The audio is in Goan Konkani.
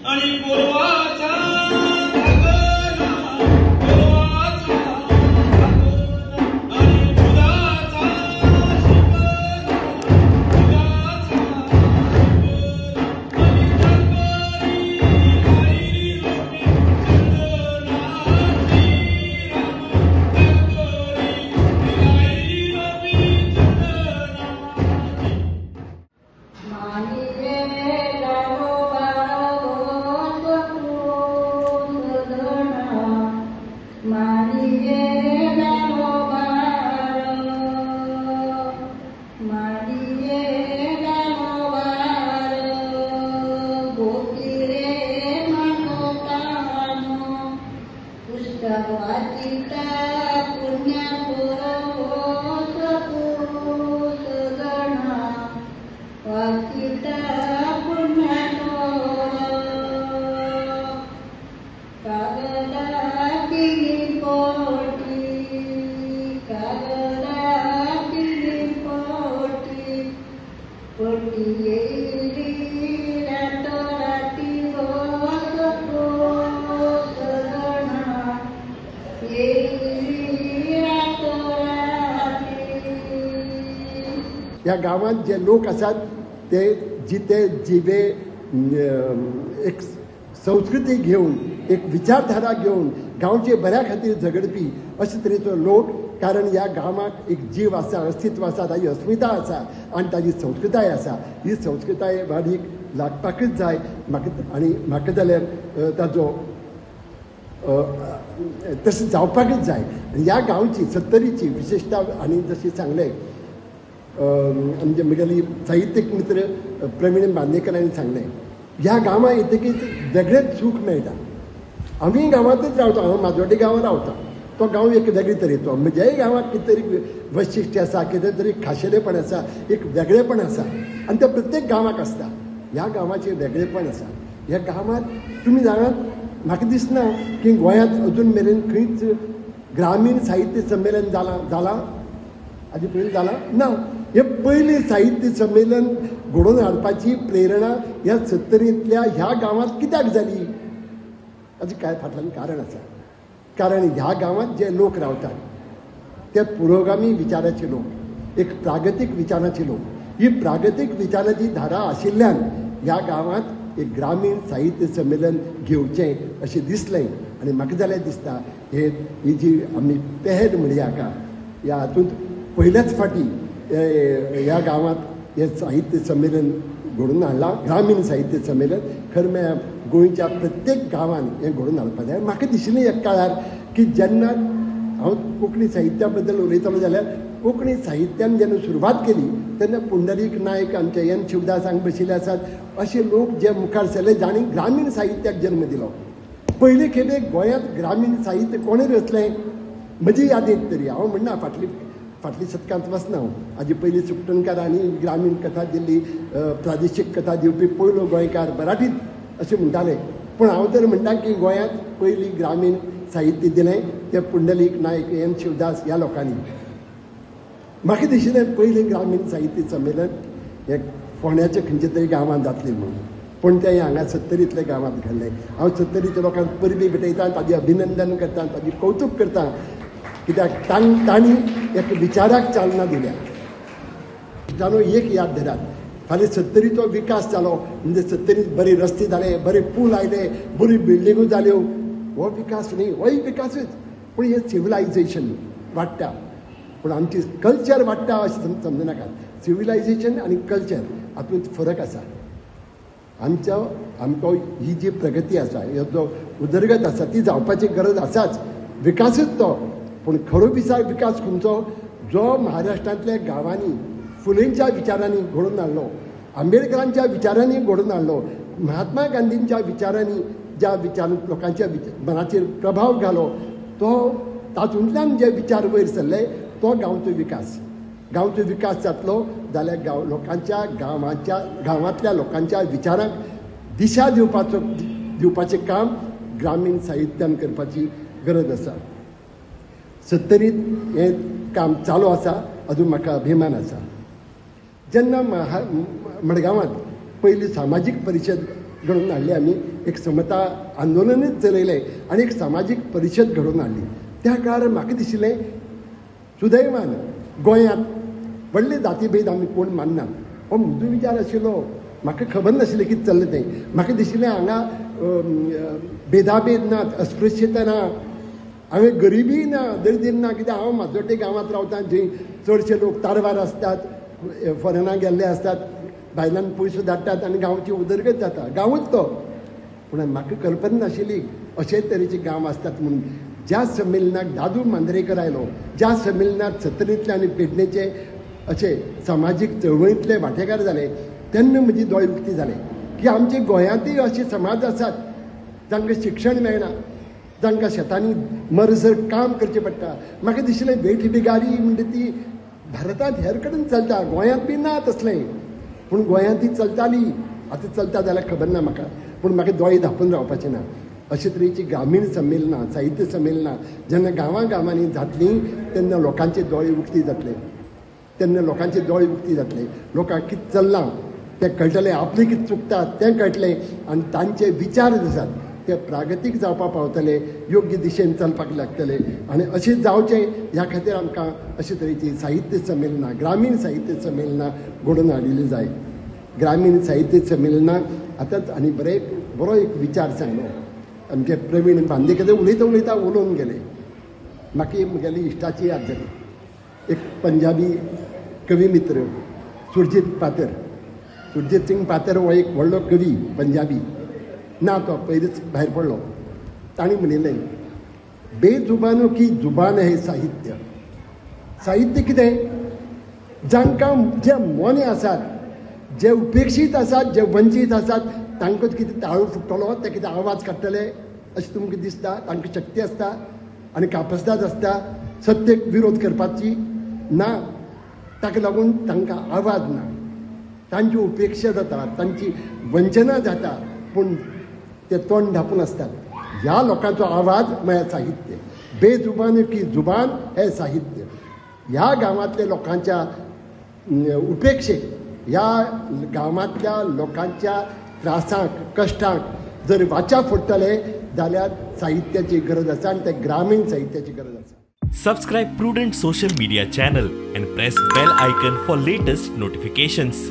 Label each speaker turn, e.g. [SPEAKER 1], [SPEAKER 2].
[SPEAKER 1] आणि गोरवाचा भागना, गोरवाचा भागना आणि दुधाचा शिंपला, दुधाचा शिंपला आणि जांभळी लायली रोपी चंदनाची रामा, जांभळी लायली रोपी चंदनाची.
[SPEAKER 2] ह्या गांवांत जे लोक आसात ते जिते जिवे एक संस्कृती घेवन, एक विचारधारा घेवन गांवचे बऱ्या खातीर झगडपी अशे तरेचो लोक, कारण ह्या गांवाक एक जीव आसा, अस्तित्व आसा, ताजी अस्मिता आसा आनी ताजी संस्कृताय आसा. ही संस्कृताय वाडीक लागपाकच जाय म्हाका, आनी म्हाका जाल्यार ताजो तशें जावपाकच जाय. आनी ह्या गांवची सत्तरीची विशेशता आनी जशें सांगलें आमचे म्हगेली साहित्यीक मित्र प्रवीण बांदेकर हांणी सांगलें, ह्या गांवांत येतकीच वेगळेंच सूख मेळटा. आमी गांवांतच रावता, हांव माजोड्डे गांवांत रावता, तो गांव एक वेगळे तरेचो. म्हज्याय गांवांत कितें तरी वैशिश्ट्य आसा, कितें तरी खाशेलेपण आसा, एक वेगळेपण आसा आनी तें प्रत्येक गांवाक आसता. ह्या गांवाचें वेगळेपण आसा. ह्या गांवांत तुमी जाणात, म्हाका दिसना की गोंयांत अजून मेरेन खंयच ग्रामीण साहित्य संमेलन जालां हाजे पयलीं जालां ना. हे पयलीं साहित्य संमेलन घडोवन हाडपाची प्रेरणा ह्या सत्तरींतल्या ह्या गांवांत कित्याक जाली, हाजें कांय फाटल्यान कारण आसा. कारण ह्या गांवांत जे लोक रावतात ते पुरोगामी विचाराचे लोक, एक प्रागतीक विचाराचे लोक. ही प्रागतीक विचाराची धारा आशिल्ल्यान ह्या गांवांत एक ग्रामीण साहित्य संमेलन घेवचें अशें दिसलें. आनी म्हाका जाल्यार दिसता हे ही जी आमी पेहल म्हणया हाका, ह्या हातूंत पयल्याच फावटी ह्या गांवांत हें साहित्य संमेलन घडोवन हाडलां, ग्रामीण साहित्य संमेलन. खरें म्हळ्यार गोंयच्या प्रत्येक गांवान हें घडोवन हाडपाक जाय. म्हाका दिशिल्लें एक काळार की जेन्ना हांव कोंकणी साहित्या बद्दल उलयतलो जाल्यार कोंकणी साहित्यान जेन्ना सुरवात केली तेन्ना पुंडलीक नायक, आमचे एन शिवदास हांगा बशिल्ले आसात, अशे लोक जे मुखार सरले जांणी ग्रामीण साहित्याक जन्म दिलो. पयले खेपे गोंयांत ग्रामीण साहित्य कोणें रचलें म्हजी यादींत तरी, हांव म्हणना फाटली शतकांत वचना हांव, हाजे पयलीं सुकटणकारांनी ग्रामीण कथा दिल्ली, प्रादेशीक कथा दिवपी पयलो गोंयकार मराठीत अशें म्हणटाले. पूण हांव तर म्हणटा की गोंयांत पयली ग्रामीण साहित्य दिलें तें पुंडलीक नायक, एन शिवदास ह्या लोकांनी. म्हाका दिशिल्लें पयलें ग्रामीण साहित्य संमेलन हें फोंड्याच्या खंयच्या तरी गांवांत जातलें म्हणून, पूण तें हांगा सत्तरींतल्या गांवांत घडलें. हांव सत्तरीच्या लोकांक परबीं भेटयता, ताजें अभिनंदन करता, ताजें कौतूक करता, कित्याक तांणी एक विचाराक चालना दिल्या. इश्टांनो, एक याद धरात, फाल्यां सत्तरीचो विकास जालो म्हणजे सत्तरींत बरे रस्ते जाले, बरे पूल आयले, बऱ्यो बिल्डिंगो जाल्यो, हो विकास न्ही, होय विकासूच, पूण हें सिविलायझेशन वाडटा, पूण आमची कल्चर वाडटा अशें समजनाकात. सिविलायझेशन आनी कल्चर हातूंत फरक आसा. आमकां ही जी प्रगती आसा, हो जो उदरगत आसा ती जावपाची गरज आसाच, विकासूच तो. पूण खरो विकास खंयचो, जो महाराष्ट्रांतल्या गांवांनी फुलेंच्या विचारांनी घडोवन हाडलो, आंबेडकरांच्या विचारांनी घडोवन हाडलो, महात्मा गांधींच्या विचारांनी ज्या विचार लोकांच्या मनाचेर प्रभाव घालो, तो तातूंतल्यान जे विचार वयर सरले तो गांवचो विकास. गांवचो विकास जातलो जाल्यार लोकांच्या गांवांतल्या लोकांच्या विचारांक दिशा दिवपाचें काम ग्रामीण साहित्यान करपाची गरज आसा. सत्तरींत हें काम चालू आसा, अजून म्हाका अभिमान आसा. जेन्ना मडगांवांत पयली सामाजीक परिशद घडोवन हाडली आमी, एक समता आंदोलनूच चलयलें आनी एक सामाजीक परिशद घडोवन हाडली. त्या काळार म्हाका दिशिल्लें सुदैवान गोंयांत व्हडले जातीभेद आमी कोण माननात, हो म्हजो विचार आशिल्लो. म्हाका खबर नाशिल्लें कितें चल्लें तें. म्हाका दिशिल्लें हांगा भेदाभेद नात, अस्पृश्यता ना, हांवें गरिबी ना, दरिद्र ना, कित्याक हांव माजोड्डे गांवांत रावता जंय चडशे लोक तारवार आसतात, फॉरेनाक गेल्ले आसतात, भायल्यान पयसो धाडटात आनी गांवची उदरगत जाता, गांवूच तो. पूण म्हाका कल्पना नाशिल्ली अशे तरेचे गांव आसतात म्हणून. ज्या संमेलनाक दादू मांद्रेकर आयलो, ज्या संमेलनाक सत्तरींतले आनी पेडणेचे अशे सामाजीक चळवळींतले वांटेकार जाले, तेन्ना म्हजी दोळे उक्ती जाले की आमच्या गोंयांतूय अशे समाज आसात जांकां शिक्षण मेळना, जांकां शेतांनी मरसर काम करचें पडटा. म्हाका दिशिल्लें वेठ बिगारी म्हणटा ती भारतांत हेर कडेन चलता, गोंयांत बी ना तसलें, पूण गोंयांत ती चलताली. आतां चलता जाल्यार खबर ना म्हाका, पूण म्हाका दोळे धांपून रावपाचें ना. अशे तरेची ग्रामीण संमेलनां, साहित्य संमेलनां जेन्ना गांवां गांवांनी जातलीं तेन्ना लोकांचे दोळे उक्ती जातले, तेन्ना लोकांचे दोळे उक्ती जातले, लोकांक कितें चल्लां तें कळटलें, आपलें कितें चुकता तें कळटलें आनी तांचे विचार जे आसात ते प्रागतीक जावपाक पावतले, योग्य दिशेन चलपाक लागतले. आनी अशें जावचें ह्या खातीर आमकां अशे तरेची साहित्य संमेलनां, ग्रामीण साहित्य संमेलनां घडोवन हाडिल्लीं जाय. ग्रामीण साहित्य संमेलनां आतांच आनी बरो एक विचार सांगलो आमचे प्रवीण बांदेकर, उलयता उलयता उलोवन गेले. म्हाका म्हगेली इश्टाची याद जाली, एक पंजाबी कवी मित्र सुरजीत पातर. सुरजीत सिंग पातर हो एक व्हडलो कवी पंजाबी ना, तो पयलींच भायर पडलो. ताणें म्हणिल्लें, बेजुबानो की जुबान हे साहित्य. साहित्य कितें? जांकां जे मोने आसात, जे उपेक्षीत आसात, जे वंचीत आसात, तांकां कितें ताळो फुट्टलो, ते कितें आवाज काडटले अशें तुमकां दिसता? तांकां शक्ती आसता आनी कापस्ताद आसता सत्तेक विरोध करपाची ना, ताका लागून तांकां आवाज ना, तांची उपेक्षा जाता, तांची वंचना जाता, पूण ते तोंड धांपून आसतात. ह्या लोकांचो आवाज म्हळ्यार साहित्य. बेजुबान की जुबान हे साहित्य. ह्या गांवांतल्या लोकांच्या उपेक्षेक, ह्या गांवांतल्या लोकांच्या त्रासांक, कश्टांक जर वाचा फोडटले जाल्यार साहित्याची गरज आसा आनी त्या ग्रामीण साहित्याची गरज आसा.
[SPEAKER 3] Subscribe Prudent social media channel and press bell icon for latest notifications.